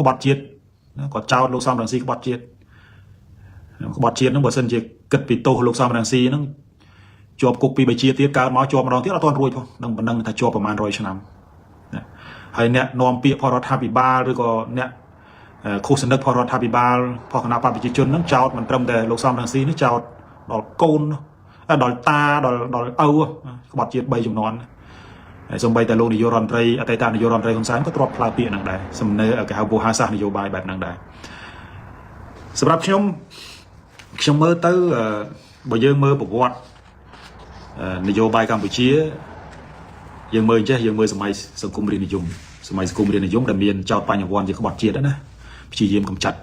ក្បត់ជាតិគាត់ចោទលោកសំរងស៊ីក្បត់ជាតិក្បត់ជាតិហ្នឹងបើសិនជាគិតពីទោសលោកសំរងស៊ីហ្នឹងជាប់គុកពីបីជាទៀតកើតមកជាប់ម្ដងទៀតអត់ទាន់រួចផងនឹងប៉ុណ្ណឹងថាជាប់ប្រហែល100ឆ្នាំណាហើយអ្នកនាំពាក្យផលរដ្ឋាភិបាលឬក៏អ្នកឃោសនិកផលរដ្ឋាភិបាលផលគណៈបព្វប្រជាជនហ្នឹងចោតមិនត្រឹមតែលោកសំរងស៊ីនេះចោតដល់កូនដល់តាដល់ដល់ឪក្បត់ជាតិ3ចំនួនហើយសូម្បីតែលោកនាយករដ្ឋមន្ត្រីអតីតនាយករដ្ឋមន្ត្រីហ៊ុនសែនក៏ទ្របផ្លើពាក្យហ្នឹងដែរសំណើគេហៅវោហាសាសនយោបាយបែបហ្នឹងដែរសម្រាប់ខ្ញុំខ្ញុំមើលទៅបើយើងមើលប្រវត្តិនយោបាយកម្ពុជាយើងមើលអញ្ចេះយើងមើលសម័យសង្គមរាស្ត្រនិយមសម័យសង្គមរាស្ត្រនិយមដែលមានចោតបញ្ញវន្តជាក្បត់ជាតិណាព្យាយាមកម្ចាត់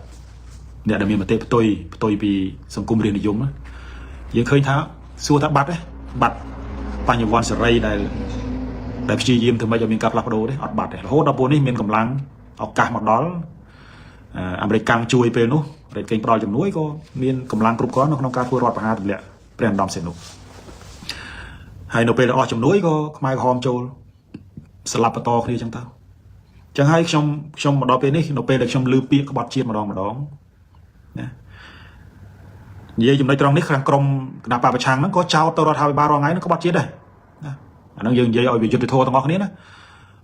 អ្នកដែលមានមតិផ្ទុយផ្ទុយពីសង្គមរាស្ត្រនិយមយើងឃើញថាសួរថាបាត់ទេបាត់បញ្ញវន្តសេរីដែលដែលព្យាយាមធ្វើម៉េចឲ្យមានការផ្លាស់ប្ដូរទេអត់បាត់ទេរហូតដល់ពួកនេះមានកម្លាំងឱកាសមកដល់អាមេរិកកាំងជួយពេលនោះរេតកេងផ្ដល់ជំនួយក៏មានកម្លាំងគ្រប់គ្រាន់នៅក្នុងការធ្វើរដ្ឋប្រហារទម្លាក់ព្រះនរោត្តមសីហនុហើយនៅពេលអស់ជំនួយក៏ខ្មែរក្រហមចូលស្លាប់បន្តគ្នាចឹងទៅចឹងហើយខ្ញុំខ្ញុំមកដល់ពេលនេះនៅពេលដែលខ្ញុំឮពាក្យក្បត់ជាតិម្ដងម្ដងណានិយាយចំណុចត្រង់នេះខាងក្រមគណៈបពប្រឆាំងហ្នឹងក៏ចោទទៅរដ្ឋាភិបាលរាល់ថ្ងៃហ្នឹងក្បត់ជាតិដែរណាអាហ្នឹងយើងនិយាយឲ្យវាយុត្តិធម៌ទាំងអស់គ្នាណា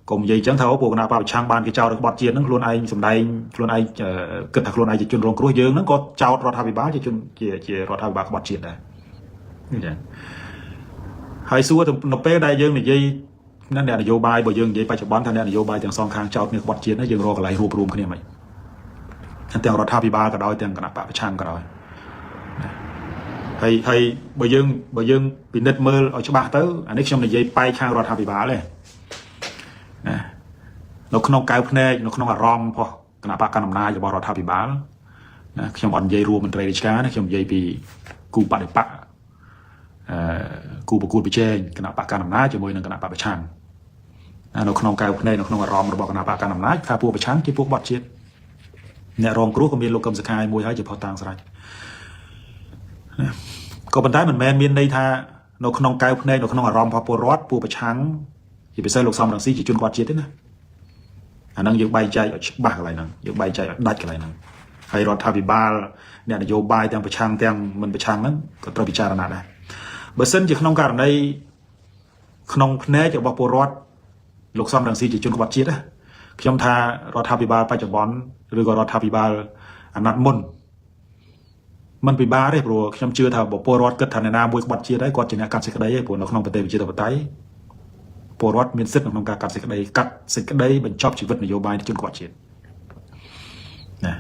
កុំនិយាយចឹងថាពួកគណៈបពប្រឆាំងបានគេចោទក្បត់ជាតិហ្នឹងខ្លួនឯងសំដែងខ្លួនឯងគិតថាខ្លួនឯងជាជនរងគ្រោះយើងហ្នឹងក៏ចោទរដ្ឋាភិបាលជាជនជាជារដ្ឋាភិបាលក្បត់ជាតិដែរអញ្ចឹងហើយសួរទៅនៅពេលដែលយើងនិយាយណាអ្នកនយោបាយបើយើងនិយាយបច្ចុប្បន្នថាអ្នកនយោបាយទាំងសងខាងចោទគ្នាក្បត់ជាតិណាយើងរកកន្លែងរួបរួមគ្នាមិនទាំងរដ្ឋាភិបាលក៏ដោយទាំងគណៈបពប្រឆាំងក៏ដោយហើយហើយបើយើងបើយើងពិនិត្យមើលឲ្យច្បាស់ទៅអានេះខ្ញុំនិយាយបែកខាងរដ្ឋាភិបាលទេណានៅក្នុងកៅភ្នែកនៅក្នុងអារម្មណ៍របស់គណៈបកកណ្ដាលអំណាចរបស់រដ្ឋាភិបាលណាខ្ញុំអត់និយាយរួមមន្ត្រីរាជការណាខ្ញុំនិយាយពីគូបដិបកអឺគូប្រកួតប្រជែងគណៈបកកណ្ដាលអំណាចជាមួយនឹងគណៈបកប្រឆាំងណានៅក្នុងកៅភ្នែកនៅក្នុងអារម្មណ៍របស់គណៈបកកណ្ដាលអំណាចថាពួកប្រឆាំងជាពួកបត់ជាតិអ្នករងគ្រោះក៏មានលោកកឹមសុខាមួយហើយជាផុសតាងស្រេចណាក៏ប៉ុន្តែមិនមែនមានន័យថានៅក្នុងកៅភ្នែកនៅក្នុងអារម្មណ៍របស់ពលរដ្ឋពួកប្រឆាំងជាពិសេសលោកសំរងស៊ីជាជនគាត់ជាតិទេណាអាហ្នឹងយើងបែងចែកឲ្យច្បាស់កន្លែងហ្នឹងយើងបែងចែកឲ្យដាច់កន្លែងហ្នឹងហើយរដ្ឋាភិបាលអ្នកនយោបាយទាំងប្រឆាំងទាំងមិនប្រឆាំងហ្នឹងក៏ត្រូវពិចារណាដែរបើសិនជាក្នុងករណីក្នុងភ្នែករបស់ពលរដ្ឋលោកសំរងស៊ីជាជនក្បត់ជាតិណាខ្ញុំថារដ្ឋាភិបាលបច្ចុប្បន្នឬក៏រដ្ឋាភិបាលអាណត្តិមុនมันពិបាកទេព្រោះខ្ញុំជឿថាបើពលរដ្ឋគិតថាអ្នកណាមួយក្បត់ជាតិហើយគាត់ជាអ្នកកាត់សេចក្តីហើយព្រោះនៅក្នុងប្រទេសប្រជាធិបតេយ្យពលរដ្ឋមានសិទ្ធិនៅក្នុងការកាត់សេចក្តីកាត់សេចក្តីបញ្ចប់ជីវិតនយោបាយជនក្បត់ជាតិណា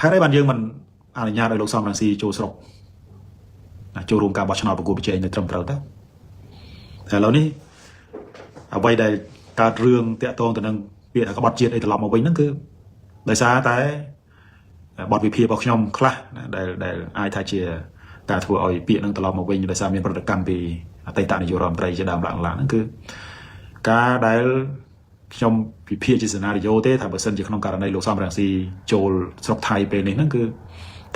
ហើយបានយើងមិនអនុញ្ញាតឲ្យលោកសំរងស៊ីចូលស្រុកណាចូលរួមការបោះឆ្នោតប្រកួតប្រជែងនៅត្រឹមត្រូវទៅតែឥឡូវនេះអ្វីដែលកើតរឿងតាក់ទងទៅនឹងពាក្យថាក្បត់ជាតិអីត្រឡប់មកវិញហ្នឹងគឺដោយសារតែបទវិភាគរបស់ខ្ញុំខ្លះណាដែលដែលអាចថាជាការធ្វើឲ្យពាក្យហ្នឹងត្រឡប់មកវិញដោយសារមានប្រតិកម្មពីអតីតនាយករដ្ឋមន្ត្រីជាដើមឡើងឡើងហ្នឹងគឺការដែលខ្ញុំវិភាគជាសេណារីយ៉ូទេថាបើសិនជាក្នុងករណីលោកសំរងស៊ីចូលស្រុកថៃពេលនេះហ្នឹងគឺ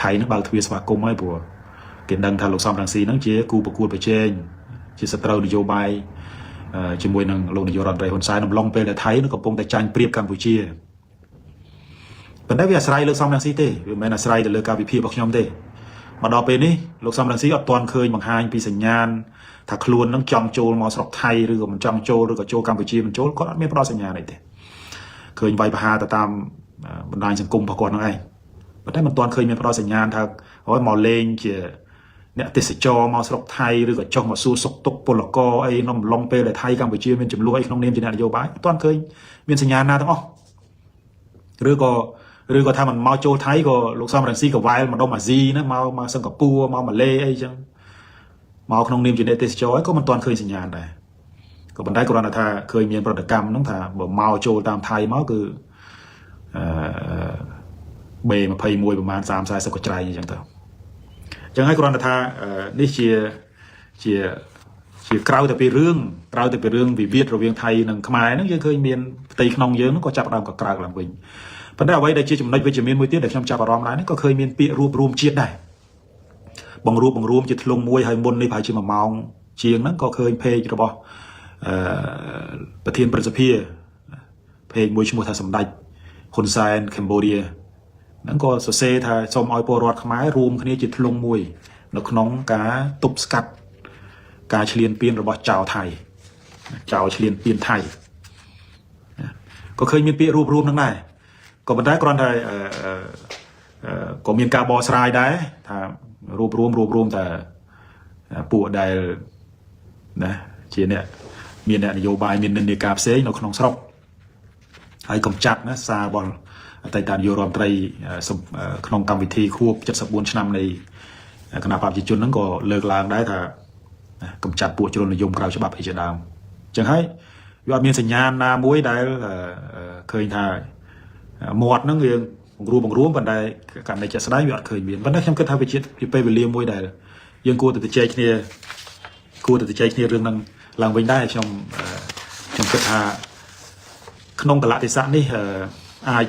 ថៃហ្នឹងបើកទ្វារស្វាគមន៍ហើយព្រោះគេដឹងថាលោកសំរងស៊ីហ្នឹងជាគូប្រកួតប្រជែងជាសត្រូវនយោបាយជាមួយនឹងលោកនាយករដ្ឋមន្ត្រីហ៊ុនសែនអំឡុងពេលដែលថៃនឹងកំពុងតែចាញ់ប្រៀបកម្ពុជាប៉ុន្តែវាអាស្រ័យលើសំរងស៊ីទេវាមិនមែនអាស្រ័យទៅលើការវិភាគរបស់ខ្ញុំទេមកដល់ពេលនេះលោកសំរងស៊ីអត់ទាន់ឃើញបង្ហាញពីសញ្ញាណថាខ្លួននឹងចង់ចូលមកស្រុកថៃឬក៏មិនចង់ចូលឬក៏ចូលកម្ពុជាមិនចូលគាត់អត់មានផ្ដល់សញ្ញាណអីទេឃើញវាយប្រហារទៅតាមបណ្ដាញសង្គមរបស់គាត់ហ្នឹងឯងប៉ុន្តែមិនទាន់ឃើញមានផ្ដល់សញ្ញាណថាអូយមកលេងជាអ្នកទេសចរមកស្រុកថៃឬក៏ចុះមកសួរសុខទុក្ខពលករអីក្នុងអំឡុងពេលដែលថៃកម្ពុជាមានចំនួនអីក្នុងនាមជាអ្នកនយោបាយអត់ទាន់ឃើញមានសញ្ញាណណាទាំងអស់ឬក៏ឬក៏ថាមិនមកចូលថៃក៏លោកសំរងស៊ីក៏វ៉ែលមកដុំអាស៊ីណាមកមកសិង្ហបុរីមកម៉ាឡេអីចឹងមកក្នុងនាមជាអ្នកទេសចរក៏មិនទាន់ឃើញសញ្ញាណដែរក៏ប៉ុន្តែគ្រាន់តែថាឃើញមានប្រតិកម្មហ្នឹងថាបើមកចូលតាមថៃមកគឺអឺ B21 ប្រហែល30 40កច្រែងអញ្ចឹងទៅអញ្ចឹងហើយគ្រាន់តែថានេះជាជាជាក្រៅតែពីរឿងក្រៅតែពីរឿងវិវាទរវាងថៃនិងខ្មែរហ្នឹងយើងឃើញមានផ្ទៃក្នុងយើងហ្នឹងក៏ចាប់ផ្ដើមកក្រើកឡើងវិញប៉ុន្តែអ្វីដែលជាចំណុចវិជ្ជមានមួយទៀតដែលខ្ញុំចាប់អារម្មណ៍ដែរហ្នឹងក៏ឃើញមានពាក្យរួបរួមជាតិដែរបង្រួបបង្រួមជាធ្លុងមួយហើយមុននេះប្រហែលជា1ម៉ោងជាងហ្នឹងក៏ឃើញ page របស់អឺប្រធានប្រសិទ្ធិ page មួយឈ្មោះថាសម្ដេច ហ៊ុនសែន Cambodia ហ្នឹងក៏សរសេរថាសូមឲ្យពលរដ្ឋខ្មែររួមគ្នាជាធ្លុងមួយ នៅក្នុងការទប់ស្កាត់ការឈ្លានពានរបស់ចៅថៃចៅឈ្លានពានថៃក៏ឃើញមានពាក្យរួបរួមហ្នឹងដែរក៏ប៉ុន្តែគ្រាន់តែក៏មានការបកស្រាយដែរថារួបរួមរួបរួមតែពួកដែលណាជាអ្នកមានអ្នកនយោបាយមាននិន្នាការផ្សេងនៅក្នុងស្រុកហើយកំចាត់ណាសាររបស់អតីតនាយករដ្ឋមន្ត្រីក្នុងកម្មវិធីខួប74ឆ្នាំនៃគណបក្សប្រជាជនហ្នឹងក៏លើកឡើងដែរថាកំចាត់ពួកជ្រុលនិយមក្រៅច្បាប់អីជាដើមអញ្ចឹងហើយវាអត់មានសញ្ញាណណាមួយដែលឃើញថាមាត់ហ្នឹងវាបង្រួបបង្រួមប៉ុន្តែករណីជាក់ស្ដែងវាអត់ឃើញមានប៉ុន្តែខ្ញុំគិតថាវាជាពេលវេលាមួយដែលយើងគួរតែទៅជែកគ្នាគួរតែទៅជែកគ្នារឿងហ្នឹងឡើងវិញដែរខ្ញុំខ្ញុំគិតថាក្នុងកលៈទេសៈនេះអាច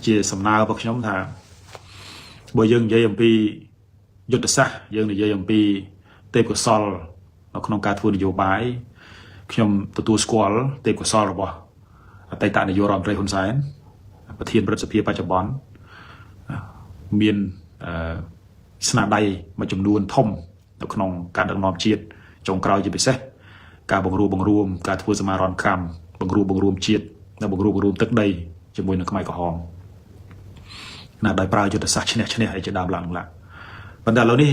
ជាសំណើរបស់ខ្ញុំថាបើយើងនិយាយអំពីយុទ្ធសាស្ត្រយើងនិយាយអំពីទេពកោសលនៅក្នុងការធ្វើនយោបាយខ្ញុំទទួលស្គាល់ទេពកោសលរបស់អតីតនាយករដ្ឋមន្ត្រីហ៊ុនសែនប្រធានព្រឹទ្ធសភាបច្ចុប្បន្នមានស្នាដៃមួយចំនួនធំនៅក្នុងការដឹកនាំជាតិចុងក្រោយជាពិសេសការបង្រួបបង្រួមការធ្វើសមារណកម្មបង្រួបបង្រួមជាតិនិងបង្រួបបង្រួមទឹកដីជាមួយនឹងខ្មែរក្រហមណាដោយប្រើយុទ្ធសាស្ត្រឈ្នះឈ្នះអីជាដើមឡើងឡើងប៉ុន្តែឥឡូវនេះ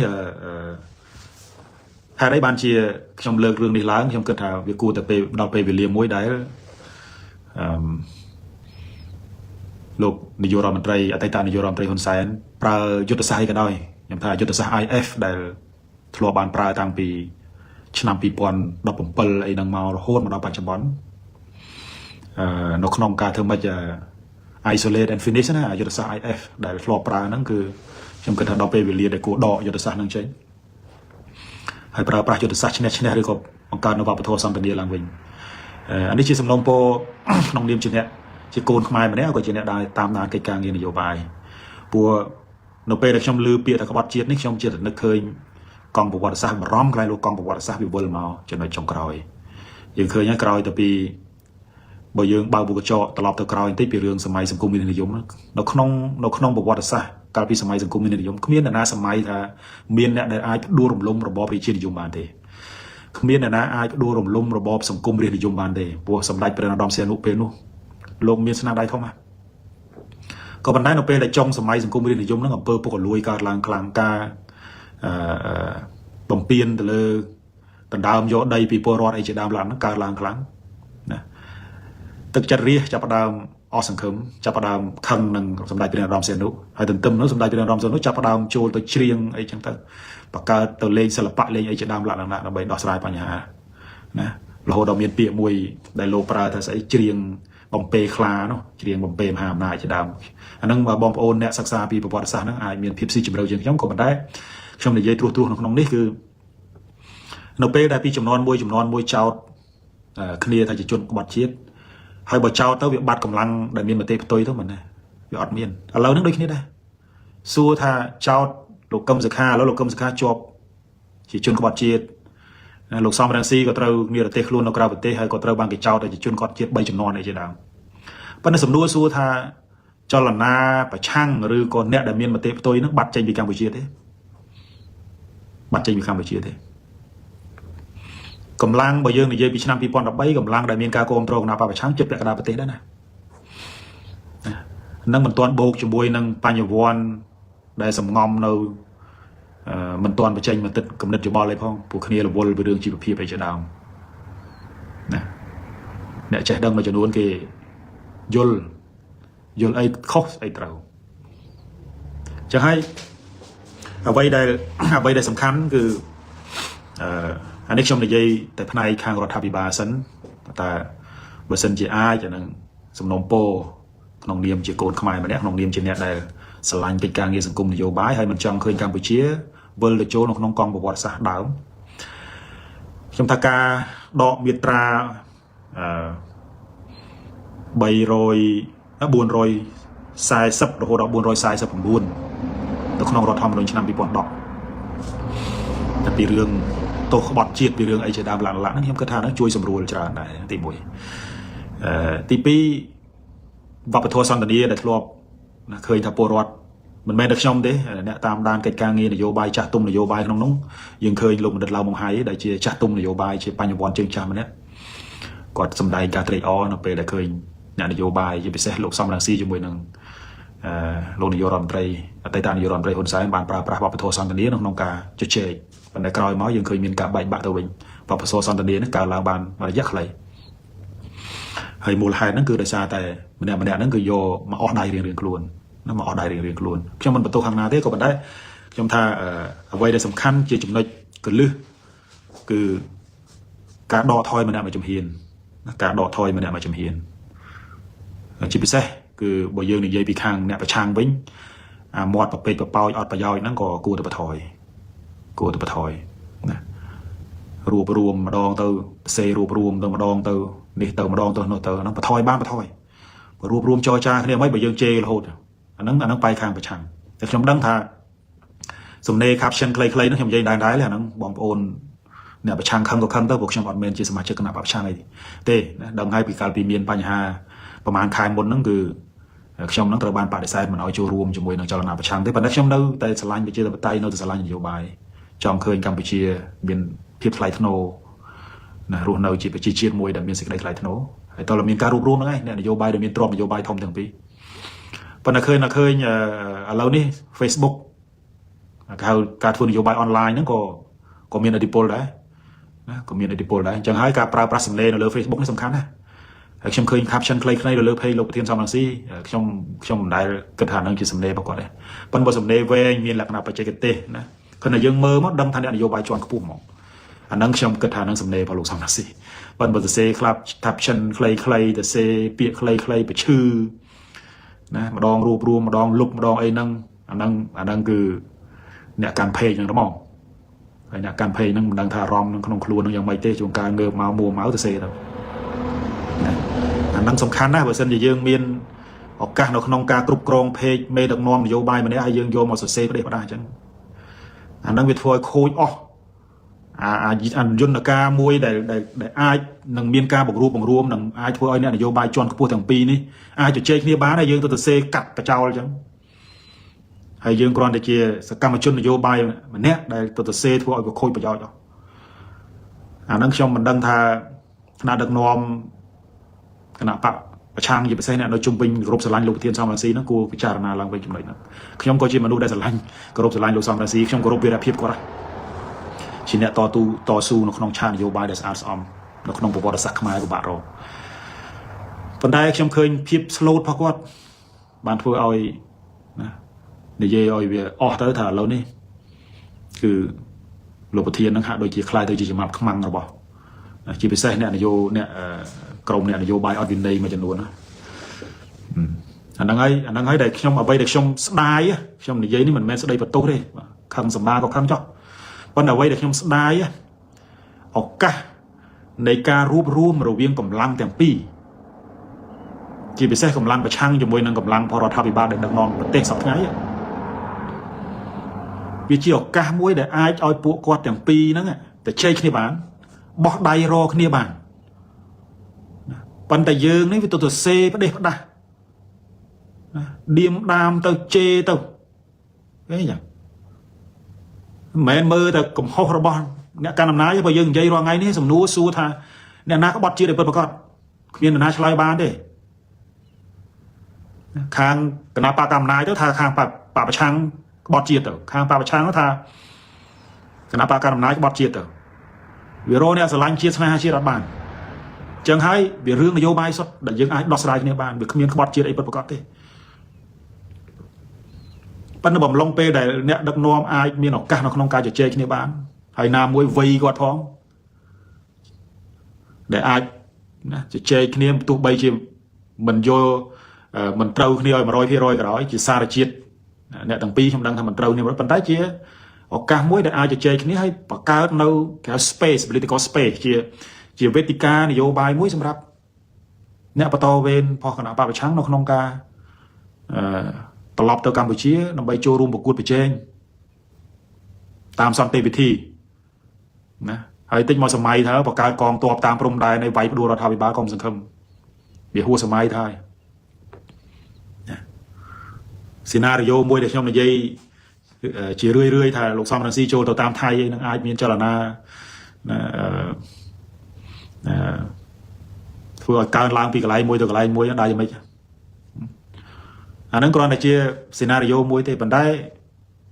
ហេតុអីបានជាខ្ញុំលើករឿងនេះឡើងខ្ញុំគិតថាវាគួរតែពេលដល់ពេលវេលាមួយដែលអឺលោកនាយករដ្ឋមន្ត្រីអតីតនាយករដ្ឋមន្ត្រីហ៊ុនសែនប្រើយុទ្ធសាស្ត្រអីក៏ដោយខ្ញុំថាយុទ្ធសាស្ត្រ IF ដែលធ្លាប់បានប្រើតាំងពីឆ្នាំ2017អីហ្នឹងមករហូតមកដល់បច្ចុប្បន្នអឺនៅក្នុងការធ្វើម៉េច isolate and finish ណាយុទ្ធសាស្ត្រ IF ដែលធ្លាប់ប្រើហ្នឹងគឺខ្ញុំគិតថាដល់ពេលវេលាដែលគួរដកយុទ្ធសាស្ត្រហ្នឹងចេញហើយប្រើប្រាស់យុទ្ធសាស្ត្រឈ្នះឈ្នះឬក៏បង្កើតនូវវប្បធម៌សន្ទនាឡើងវិញអានេះជាសំណូមពរក្នុងនាមជាអ្នកជាកូនខ្មែរម្នាក់ក៏ជាអ្នកដែលតាមដានកិច្ចការងារនយោបាយព្រោះនៅពេលដែលខ្ញុំឮពាក្យថាក្បត់ជាតិនេះខ្ញុំជាតែនឹកឃើញកង់ប្រវត្តិសាស្ត្របារម្ភខ្លាចលោកកង់ប្រវត្តិសាស្ត្រវាវិលមកចំណុចចុងក្រោយយើងឃើញហើយក្រោយទៅពីបើយើងបើកបុកញ្ចក់ត្រឡប់ទៅក្រោយបន្តិចពីរឿងសម័យសង្គមនិយមនៅក្នុងប្រវត្តិសាស្ត្រកាលពីសម័យសង្គមនិយមគ្មានអ្នកណាសម័យថាមានអ្នកដែលអាចផ្ដួលរំលំរបបរាជានិយមបានទេគ្មានអ្នកណាអាចផ្ដួលរំលំរបបសង្គមរាស្ត្រនិយមបានទេព្រោះសម្ដេចព្រះនរោត្តមសីហនុពេលនោះលោកមានស្នាដៃធំណាស់ក៏ប៉ុន្តែនៅពេលដែលចុងសម័យសង្គមរាស្ត្រនិយមហ្នឹងអំពើពុករលួយកើតឡើងខ្លាំងការអឺបំពេញទៅលើដណ្ដើមយកដីពីពលរដ្ឋអីជាដើមឡើងហ្នឹងកើតឡើងខ្លាំងណាទឹកចិត្តរាស្ត្រចាប់ផ្ដើមអស់សង្ឃឹមចាប់ផ្ដើមខឹងនឹងសម្ដេចព្រះនរោត្តមសីហនុហើយទន្ទឹមនោះសម្ដេចព្រះនរោត្តមសីហនុចាប់ផ្ដើមចូលទៅច្រៀងអីចឹងទៅបង្កើតទៅលេងសិល្បៈលេងអីជាដើមឡើងដើម្បីដោះស្រាយបញ្ហាណារហូតដល់មានពាក្យមួយដែលលោកប្រើថាស្អីច្រៀងបំពេខ្លានោះច្រៀងបំពេមហាអំណាចជាដើមអាហ្នឹងបងប្អូនអ្នកសិក្សាពីប្រវត្តិសាស្ត្រហ្នឹងអាចមានភាពស៊ីជម្រៅជាងខ្ញុំក៏ប៉ុន្តែខ្ញុំនិយាយត្រួសត្រាសនៅក្នុងនេះគឺនៅពេលដែលពីចំនួនមួយចំនួនមួយចោតគ្នាថាជាជនក្បត់ជាតិហើយបើចោតទៅវាបាត់កម្លាំងដែលមានមតិផ្ទុយទៅមិនណាវាអត់មានឥឡូវហ្នឹងដូចគ្នាដែរសួរថាចោតលោកកឹមសុខាឥឡូវលោកកឹមសុខាជាប់ជាជនក្បត់ជាតិលោកសំរងស៊ីក៏ត្រូវមានប្រទេសខ្លួននៅក្រៅប្រទេសហើយក៏ត្រូវបានគេចោទថាជាជនក្បត់ជាតិ3ចំនួនអីជាដើមប៉ុន្តែសំណួរសួរថាចលនាប្រឆាំងឬក៏អ្នកដែលមានមតិផ្ទុយនឹងបាត់ចេញពីកម្ពុជាទេបាត់ចេញពីកម្ពុជាទេកម្លាំងបើយើងនិយាយពីឆ្នាំ2013កម្លាំងដែលមានការគ្រប់គ្រងគណបក្សប្រឆាំងជិតពាក់កណ្ដាលប្រទេសដែរណានឹងមិនទាន់បូកជាមួយនឹងបញ្ញវន្តដែលសំងំនៅមិនទាន់បញ្ចេញមតិគំនិតយោបល់អីផងពួកគ្នារវល់ពីរឿងជីវភាពអីជាដើមណាអ្នកចេះដឹងមួយចំនួនគេយល់យល់អីខុសអីត្រូវចឹងហើយអ្វីដែលសំខាន់គឺអានេះខ្ញុំនិយាយតែផ្នែកខាងរដ្ឋាភិបាលសិនតែបើសិនជាអាចអានឹងសំណូមពរក្នុងនាមជាកូនខ្មែរម្នាក់ក្នុងនាមជាអ្នកដែលស្រឡាញ់កិច្ចការងារសង្គមនយោបាយហើយមិនចង់ឃើញកម្ពុជាវិលទៅចូលនៅក្នុងកង់ប្រវត្តិសាស្ត្រដើមខ្ញុំថាការដកមាត្រាអឺ300 440រហូតដល់449នៅក្នុងរដ្ឋធម្មនុញ្ញឆ្នាំ2010តែពីរឿងទោសក្បត់ជាតិពីរឿងអីជាដើមឡើងឡើងហ្នឹងខ្ញុំគិតថាហ្នឹងជួយសម្រួលច្រើនដែរទី1ទី2 វប្បធម៌សន្ទនាដែលធ្លាប់ណាឃើញថាពលរដ្ឋមិនមែនតែខ្ញុំទេអ្នកតាមដានកិច្ចការងារនយោបាយចាស់ទុំនយោបាយក្នុងនោះយើងឃើញលោកបណ្ឌិតឡៅម៉ុងហៃដែលជាចាស់ទុំនយោបាយជាបញ្ញវន្តជើងចាស់ម្នាក់គាត់សម្ដែងការត្រេកអរនៅពេលដែលឃើញអ្នកនយោបាយជាពិសេសលោកសំរងស៊ីជាមួយនឹងអឺលោកនាយករដ្ឋមន្ត្រីអតីតនាយករដ្ឋមន្ត្រីហ៊ុនសែនបានប្រើប្រាស់វប្បធម៌សន្ទនានៅក្នុងការជជែកប៉ុន្តែក្រោយមកយើងឃើញមានការបែកបាក់ទៅវិញវប្បធម៌សន្ទនានេះកើតឡើងបានរយៈខ្លីហើយមូលហេតុហ្នឹងគឺដោយសារតែម្នាក់ម្នាក់ហ្នឹងគឺយកមកអស់ដៃរៀងៗខ្លួនណាមកអស់ដៃរៀងៗខ្លួនខ្ញុំមិនបន្ទោសខាងណាទេក៏ប៉ុន្តែខ្ញុំថាអ្វីដែលសំខាន់ជាចំណុចកលឹះគឺការដកថយម្នាក់មួយជំហានណាការដកថយម្នាក់មួយជំហានជាពិសេសគឺបើយើងនិយាយពីខាងអ្នកប្រឆាំងវិញអាមាត់ប្រពេចប្រប៉ោចអត់ប្រយោជន៍ហ្នឹងក៏គួរតែបន្ថយគួរតែបន្ថយណារួបរួមម្ដងទៅសេរួបរួមទៅម្ដងទៅនេះទៅម្ដងទៅនោះទៅហ្នឹងបន្ថយបានបន្ថយបើរួបរួមចរចាគ្នាមិនបើយើងជេររហូតអាហ្នឹងបែកខាងប្រឆាំងតែខ្ញុំដឹងថាសំណេរ caption ខ្លីៗហ្នឹងខ្ញុំនិយាយដែរដែរអាហ្នឹងបងប្អូនអ្នកប្រឆាំងខឹងក៏ខឹងទៅព្រោះខ្ញុំអត់មែនជាសមាជិកគណៈបក្សប្រឆាំងអីទេណាដឹងហើយពីកាលពីមានបញ្ហាប្រហែលខែមុនហ្នឹងគឺខ្ញុំនឹងត្រូវបានបដិសេធមិនឲ្យចូលរួមជាមួយនឹងចលនាប្រឆាំងទេប៉ុន្តែខ្ញុំនៅតែស្រឡាញ់ប្រជាធិបតេយ្យនៅតែស្រឡាញ់នយោបាយចង់ឃើញកម្ពុជាមានភាពថ្លៃថ្នូរណារស់នៅជាប្រជាជាតិមួយដែលមានសេចក្តីថ្លៃថ្នូរហើយតើមានការរួបរួមហ្នឹងឯងអ្នកនយោបាយដែលមានទ្រព្យនយោបាយធំទាំងពីរប៉ុន្តែឃើញឃើញឥឡូវនេះ Facebook គេហៅការធ្វើនយោបាយអនឡាញហ្នឹងក៏ក៏មានឥទ្ធិពលដែរណាក៏មានឥទ្ធិពលដែរអញ្ចឹងហើយការប្រើប្រាស់សម្លេងនៅលើ Facebook នេះសំខាន់ណាស់ហើយខ្ញុំឃើញ caption ខ្លីៗនៅលើ page លោកប្រធានសំរងស៊ីខ្ញុំខ្ញុំមិនដែលគិតថានឹងជាសម្លេងរបស់គាត់ទេប៉ុន្តែបើសម្លេងវែងមានលក្ខណៈបច្ចេកទេសណាគ្រាន់តែយើងមើលមកដឹងថាអ្នកនយោបាយជាន់ខ្ពស់ហ្មងអាហ្នឹងខ្ញុំគិតថានឹងសម្លេងរបស់លោកសំរងស៊ីប៉ុន្តែបើសរសេរខ្លះ caption ខ្លីៗទៅសេពាក្យខ្លីៗបឈឺណាម្ដងរួបរួមម្ដងលុបម្ដងអីហ្នឹងអាហ្នឹងគឺអ្នកកាន់ page ហ្នឹងហ្មងហើយអ្នកកាន់ page ហ្នឹងមិនដឹងថាអារម្មណ៍ក្នុងខ្លួនហ្នឹងយ៉ាងម៉េចទេជួនកាលងើបមកមួមកទៅសេទៅណាអាហ្នឹងសំខាន់ណាស់បើសិនជាយើងមានឱកាសនៅក្នុងការគ្រប់គ្រង page មេដឹកនាំនយោបាយម្នាក់ហើយយើងយកមកសរសេរប្រទេសផ្ដាស់អញ្ចឹងអាហ្នឹងវាធ្វើឲ្យខូចអស់អាអាយន្តការមួយដែលដែលអាចនឹងមានការបង្រួបបង្រួមនឹងអាចធ្វើឲ្យអ្នកនយោបាយជាន់ខ្ពស់ទាំងពីរនេះអាចជជែកគ្នាបានហើយយើងទៅសរសេរកាត់បចោលអញ្ចឹងហើយយើងគ្រាន់តែជាសកម្មជននយោបាយម្នាក់ដែលទៅសរសេរធ្វើឲ្យវាខូចប្រយោជន៍អស់អាហ្នឹងខ្ញុំមិនដឹងថាថ្នាក់ដឹកនាំគណៈបកប្រឆាំងជាពិសេសអ្នកនៅជុំវិញគោរពស្រឡាញ់លោកប្រធានសំរងស៊ីហ្នឹងគួរពិចារណាឡើងវិញចំណុចហ្នឹងខ្ញុំក៏ជាមនុស្សដែលស្រឡាញ់គោរពស្រឡាញ់លោកសំរងស៊ីខ្ញុំគោរពវីរភាពគាត់ជាអ្នកតទូតស៊ូនៅក្នុងឆាកនយោបាយដែលស្អាតស្អំនៅក្នុងប្រវត្តិសាស្ត្រខ្មែរពិបាករកប៉ុន្តែខ្ញុំឃើញភាព slow របស់គាត់បានធ្វើឲ្យណានិយាយឲ្យវាអស់ទៅថាឥឡូវនេះគឺលោកប្រធាននឹងហាក់ដូចជាខ្លាយទៅជាចំណាប់ខ្មាំងរបស់ជាពិសេសអ្នកនយោអ្នកក្រុមអ្នកនយោបាយអត់វិន័យមួយចំនួនណាអាហ្នឹងហើយអាហ្នឹងហើយដែលខ្ញុំអ្វីដែលខ្ញុំស្ដាយខ្ញុំនិយាយនេះមិនមែនស្ដីបន្ទោសទេខឹងសម្បាក៏ខឹងចុះប៉ុន្តែអ្វីដែលខ្ញុំស្ដាយឱកាសនៃការរួបរួមរវាងកម្លាំងទាំងពីរជាពិសេសកម្លាំងប្រឆាំងជាមួយនឹងកម្លាំងផលរដ្ឋាភិបាលដែលដឹកនាំប្រទេសសប្តាហ៍ថ្ងៃវាជាឱកាសមួយដែលអាចឲ្យពួកគាត់ទាំងពីរហ្នឹងទៅជែកគ្នាបានបោះដៃរគ្នាបានប៉ុន្តែយើងនេះវាទៅទៅសេផ្ដេសផ្ដាស់ឌៀមដាមទៅជេរទៅអីយ៉ាងមិនមែនមើលតែកំហុសរបស់អ្នកកាន់អំណាចទេបើយើងនិយាយរាល់ថ្ងៃនេះសំណួរសួរថាអ្នកណាក្បត់ជាតិឲ្យពិតប្រាកដគ្មាននរណាឆ្លើយបានទេខាងគណៈបកអំណាចទៅថាខាងបកប្រឆាំងក្បត់ជាតិទៅខាងបកប្រឆាំងទៅថាគណៈបកអំណាចក្បត់ជាតិទៅវារកអ្នកស្រឡាញ់ជាតិស្នេហាជាតិអត់បានចឹងហើយវារឿងនយោបាយសុទ្ធដែលយើងអាចដោះស្រាយគ្នាបានវាគ្មានក្បត់ជាតិអីពិតប្រាកដទេប៉ុន្តែបំឡងពេលដែលអ្នកដឹកនាំអាចមានឱកាសនៅក្នុងការជជែកគ្នាបានហើយណាមួយវ័យគាត់ផងដែលអាចណាជជែកគ្នាទោះបីជាមិនយល់មិនត្រូវគ្នាឲ្យ100%ក៏ដោយជាសារជាតិអ្នកទាំងពីរខ្ញុំដឹងថាមិនត្រូវគ្នាប៉ុន្តែជាឱកាសមួយដែលអាចជជែកគ្នាហើយបង្កើតនៅគេហៅ space political space ជាវេទិកានយោបាយមួយសម្រាប់អ្នកបន្តវេនផុសគណៈបកប្រឆាំងនៅក្នុងការអឺត្រឡប់ទៅកម្ពុជាដើម្បីចូលរួមប្រកួតប្រជែងតាមសន្តិវិធីណាហើយតិចមកសម័យថាបង្កើតកងទ័ពតាមព្រំដែននៃវាយផ្ដួលរដ្ឋាភិបាលកុំសង្ឃឹមវាហួសសម័យទៅហើយ Scenario មួយដែលខ្ញុំនិយាយជារឿយរឿយថាលោកសំរងស៊ីចូលទៅតាមថៃឯនឹងអាចមានចលនាណាអឺធ្វើឲ្យកើនឡើងពីកន្លែងមួយទៅកន្លែងមួយដែរយ៉ាងម៉េចអាហ្នឹងគ្រាន់តែជា scenario មួយទេប៉ុន្តែ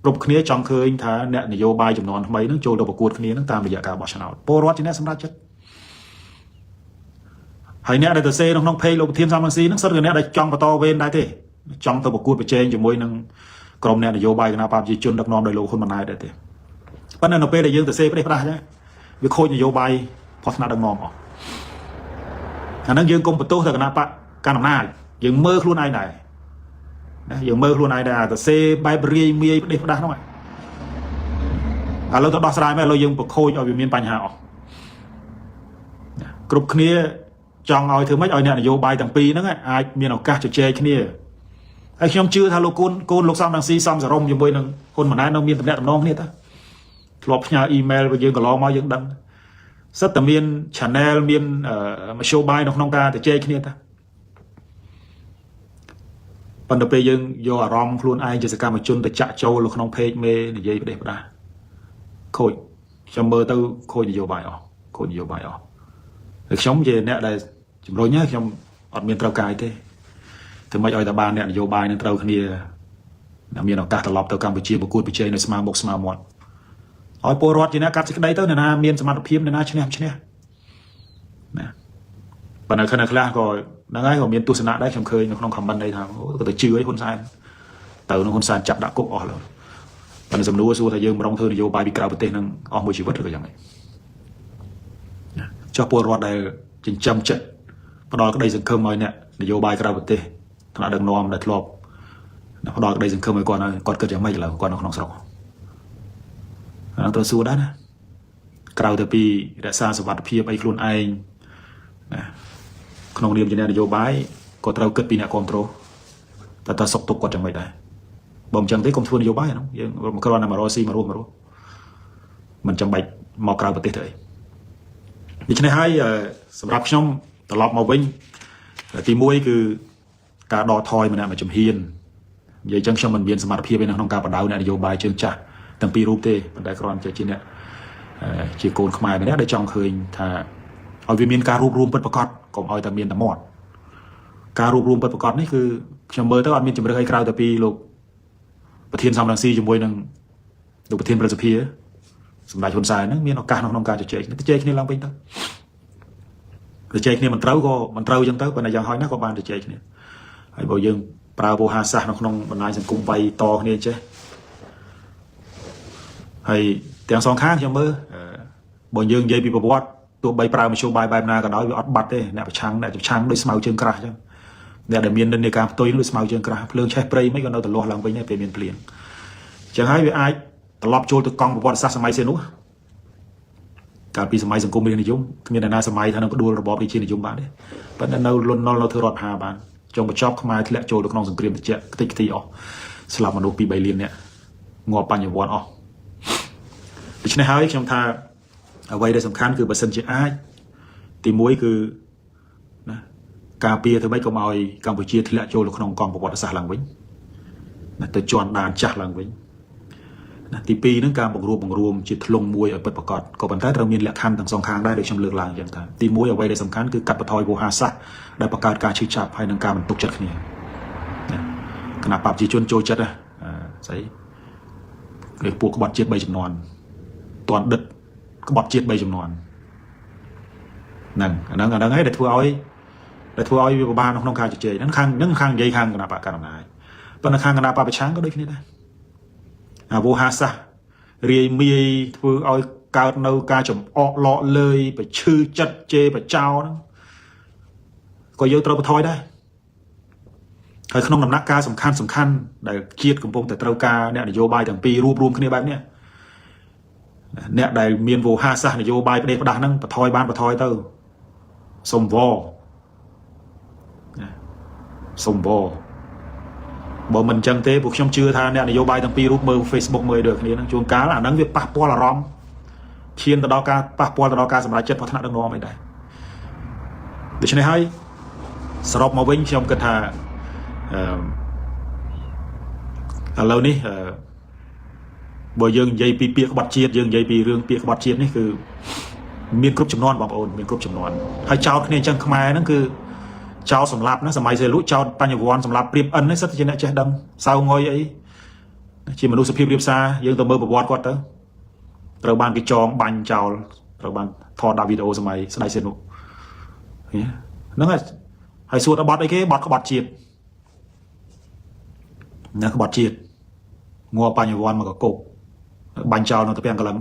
គ្រប់គ្នាចង់ឃើញថាអ្នកនយោបាយចំនួនថ្មីហ្នឹងចូលទៅប្រកួតគ្នាហ្នឹងតាមរយៈការបោះឆ្នោតពលរដ្ឋជាអ្នកសម្រេចចិត្តហើយអ្នកដែលទៅសេនៅក្នុង page លោកប្រធានសំរងស៊ីហ្នឹងសុទ្ធតែអ្នកដែលចង់បន្តវេនដែរទេចង់ទៅប្រកួតប្រជែងជាមួយនឹងក្រុមអ្នកនយោបាយគណបក្សប្រជាជនដឹកនាំដោយលោកហ៊ុនម៉ាណែតដែរទេប៉ុន្តែនៅពេលដែលយើងទៅសេផ្ដេសផ្ដាស់ចឹងវាខូចនយោបាយផុសថ្នាក់ដឹកនាំអស់អាហ្នឹងយើងកុំបន្ទោសទៅគណបក្សកាន់អំណាចយើងមើលខ្លួនឯងដែរណាយើងមើលខ្លួនឯងដែរអាទៅសេបែបរាយមាយផ្ដេសផ្ដាស់ហ្នឹងឥឡូវទៅដោះស្រាយមកឥឡូវយើងប្រខូចឲ្យវាមានបញ្ហាអស់គ្រប់គ្នាចង់ឲ្យធ្វើម៉េចឲ្យអ្នកនយោបាយទាំងពីរហ្នឹងអាចមានឱកាសជជែកគ្នាហើយខ្ញុំជឿថាលោកកូនកូនលោកសំរងស៊ីសំសរមជាមួយនឹងហ៊ុនម៉ាណែតនៅមានតំណែងតំណងគ្នាតាធ្លាប់ផ្ញើអ៊ីមែលរបស់យើងកន្លងមកយើងដឹងសិតតែមាន channel មានមធ្យោបាយនៅក្នុងការជជែកគ្នាតាប៉ុន្តែពេលយើងយកអារម្មណ៍ខ្លួនឯងជាសកម្មជនទៅចាក់ចូលនៅក្នុង page មេនិយាយផ្ដេសផ្ដាស់ខូចខ្ញុំមើលទៅខូចនយោបាយអស់ខូចនយោបាយអស់ហើយខ្ញុំជាអ្នកដែលជំរុញខ្ញុំអត់មានត្រូវការអីទេធ្វើម៉េចឲ្យតែបានអ្នកនយោបាយនឹងត្រូវគ្នាមានឱកាសត្រឡប់ទៅកម្ពុជាប្រកួតប្រជែងនៅស្មើមុខស្មើមាត់ឲ្យពលរដ្ឋជាអ្នកកាត់សេចក្តីទៅអ្នកណាមានសមត្ថភាពអ្នកណាឈ្នះឈ្នះណាប៉ុន្តែខណៈខ្លះក៏ហ្នឹងហើយក៏មានទស្សនៈដែរខ្ញុំឃើញនៅក្នុង comment នេះថាអូក៏ទៅជឿឲ្យហ៊ុនសែនទៅនឹងហ៊ុនសែនចាប់ដាក់គុកអស់ឡើយប៉ុន្តែសំណួរសួរថាយើងមិនរងធ្វើនយោបាយពីក្រៅប្រទេសនឹងអស់មួយជីវិតឬក៏យ៉ាងម៉េចចុះពលរដ្ឋដែលចិញ្ចឹមចិត្តផ្ដល់ក្តីសង្ឃឹមឲ្យអ្នកនយោបាយក្រៅប្រទេសថ្នាក់ដឹកនាំដែលធ្លាប់ផ្ដល់ក្តីសង្ឃឹមឲ្យគាត់គាត់គិតយ៉ាងម៉េចឥឡូវគាត់នៅក្នុងស្រុកអាត្រូវសួរដែរណាក្រៅទៅពីរក្សាសុវត្ថិភាពអីខ្លួនឯងណាក្នុងនាមជាអ្នកនយោបាយក៏ត្រូវគិតពីអ្នកគ្រប់គ្រងតើតើសុខទុក្ខគាត់យ៉ាងម៉េចដែរបើមិនចឹងទេកុំធ្វើនយោបាយហ្នឹងយើងមកគ្រាន់តែមករកស៊ីមករស់មករស់មិនចាំបាច់មកក្រៅប្រទេសទៅអីដូច្នេះហើយសម្រាប់ខ្ញុំត្រឡប់មកវិញទី1គឺការដកថយម្នាក់មួយជំហាននិយាយចឹងខ្ញុំមិនមានសមត្ថភាពឯនៅក្នុងការបដៅអ្នកនយោបាយជើងចាស់ទាំងពីររូបទេប៉ុន្តែគ្រាន់តែជាអ្នកជាកូនខ្មែរម្នាក់ដែលចង់ឃើញថាឲ្យវាមានការរួបរួមពិតប្រាកដកុំឲ្យតែមានតែមាត់ការរួបរួមពិតប្រាកដនេះគឺខ្ញុំមើលទៅអត់មានជំរឿសអីក្រៅតែពីលោកប្រធានសំរងស៊ីជាមួយនឹងលោកប្រធានប្រសិទ្ធិសម្ដេចហ៊ុនសែនហ្នឹងមានឱកាសនៅក្នុងការជជែកជជែកគ្នាឡើងវិញទៅជជែកគ្នាមិនត្រូវក៏មិនត្រូវចឹងទៅប៉ុន្តែយ៉ាងហោចណាស់ក៏បានជជែកគ្នាហើយបើយើងប្រើវោហារសាស្ត្រនៅក្នុងបណ្ដាញសង្គមវាយតគ្នាចេះហើយទាំងសងខាងខ្ញុំមើលបើយើងនិយាយពីប្រវត្តិទោះបីប្រើមធ្យោបាយបែបណាក៏ដោយវាអត់បាត់ទេអ្នកប្រឆាំងអ្នកប្រឆាំងដូចស្មៅជើងក្រាស់ចឹងអ្នកដែលមាននិន្នាការផ្ទុយដូចស្មៅជើងក្រាស់ភ្លើងឆេះព្រៃមិនក៏នៅតែលាស់ឡើងវិញដែរពេលមានភ្លៀងចឹងហើយវាអាចត្រឡប់ចូលទៅកង់ប្រវត្តិសាស្ត្រសម័យសេនោះកាលពីសម័យសង្គមរាស្ត្រនិយមគ្មានអ្នកណាសម័យថានឹងផ្ដួលរបបរាជានិយមបានទេប៉ុន្តែនៅលន់នល់នៅធ្វើរដ្ឋាភិបាលបានចុងបញ្ចប់ខ្មែរធ្លាក់ចូលទៅក្នុងសង្គ្រាមត្រជាក់ខ្ទេចខ្ទីអស់ស្លាប់មនុស្ស2 3លាននាក់ងាប់បញ្ញវន្តអស់ដូច្នេះហើយខ្ញុំថាអ្វីដែលសំខាន់គឺបើសិនជាអាចទី1គឺណាការពារធ្វើម៉េចកុំឲ្យកម្ពុជាធ្លាក់ចូលទៅក្នុងកងប្រវត្តិសាស្ត្រឡើងវិញណាទៅជន់ដានចាស់ឡើងវិញណាទី2ហ្នឹងការបង្រួបបង្រួមជាធ្លុងមួយឲ្យពិតប្រាកដក៏ប៉ុន្តែត្រូវមានលក្ខខណ្ឌទាំងសងខាងដែរដូចខ្ញុំលើកឡើងអញ្ចឹងថាទី1អ្វីដែលសំខាន់គឺកាត់បន្ថយវោហារសាស្ត្រដែលបង្កើតការឈឺចាប់ហើយនិងការបន្ទុកចិត្តគ្នាណាគណៈបព្វជិជនចូលចិត្តណាស្អីគេពួកក្បត់ជាតិ3ចំនួនតនដិតក្បត់ជាតិ3ចំនួនហ្នឹងអាហ្នឹងអាហ្នឹងហើយដែលធ្វើឲ្យវាពិបាកនៅក្នុងការជជែកហ្នឹងខាងហ្នឹងខាងនិយាយខាងគណៈបកកណ្ដាលអំណាចប៉ុន្តែខាងគណៈបកប្រឆាំងក៏ដូចគ្នាដែរអាវោហារសាស្ត្ររាយមាយធ្វើឲ្យកើតនៅការចំអកលក់លើយប្រឈឺចិត្តជេរបចោហ្នឹងក៏យើងត្រូវបន្ថយដែរហើយក្នុងដំណាក់កាលសំខាន់សំខាន់ដែលជាតិកំពុងតែត្រូវការអ្នកនយោបាយទាំងពីររួបរួមគ្នាបែបនេះអ្នកដែលមានវោហារសាស្ត្រនយោបាយផ្ដេសផ្ដាស់ហ្នឹងបន្ថយបានបន្ថយទៅសុំវណាសុំវបើមិនអញ្ចឹងទេពួកខ្ញុំជឿថាអ្នកនយោបាយទាំងពីររូបមើល Facebook មើលដូចគ្នាហ្នឹងជួនកាលអាហ្នឹងវាប៉ះពាល់អារម្មណ៍ឈានទៅដល់ការប៉ះពាល់ទៅដល់ការសម្រេចចិត្តរបស់ថ្នាក់ដឹកនាំអីដែរដូច្នេះហើយសរុបមកវិញខ្ញុំគិតថាអឺ ឥឡូវនេះអឺបើយើងនិយាយពីពាក្យក្បត់ជាតិយើងនិយាយពីរឿងពាក្យក្បត់ជាតិនេះគឺមានគ្រប់ចំនួនបងប្អូនមានគ្រប់ចំនួនហើយចោតគ្នាអញ្ចឹងខ្មែរហ្នឹងគឺចោតសម្លាប់ណាសម័យសេលុចោតបញ្ញវន្តសម្លាប់ព្រៀបអិននេះសិតជាអ្នកចេះដឹងសៅងុយអីជាមនុស្សភាពរៀបសារយើងទៅមើលប្រវត្តិគាត់ទៅត្រូវបានគេចងបាញ់ចោលត្រូវបានថតដាក់វីដេអូសម័យស្ដេចសេនុហ្នឹងហើយហើយសួរតបត់អីគេបត់ក្បត់ជាតិណាក្បត់ជាតិងាប់បញ្ញវន្តមកកកបាញ់ចោលនៅទៅពាំងកលឹង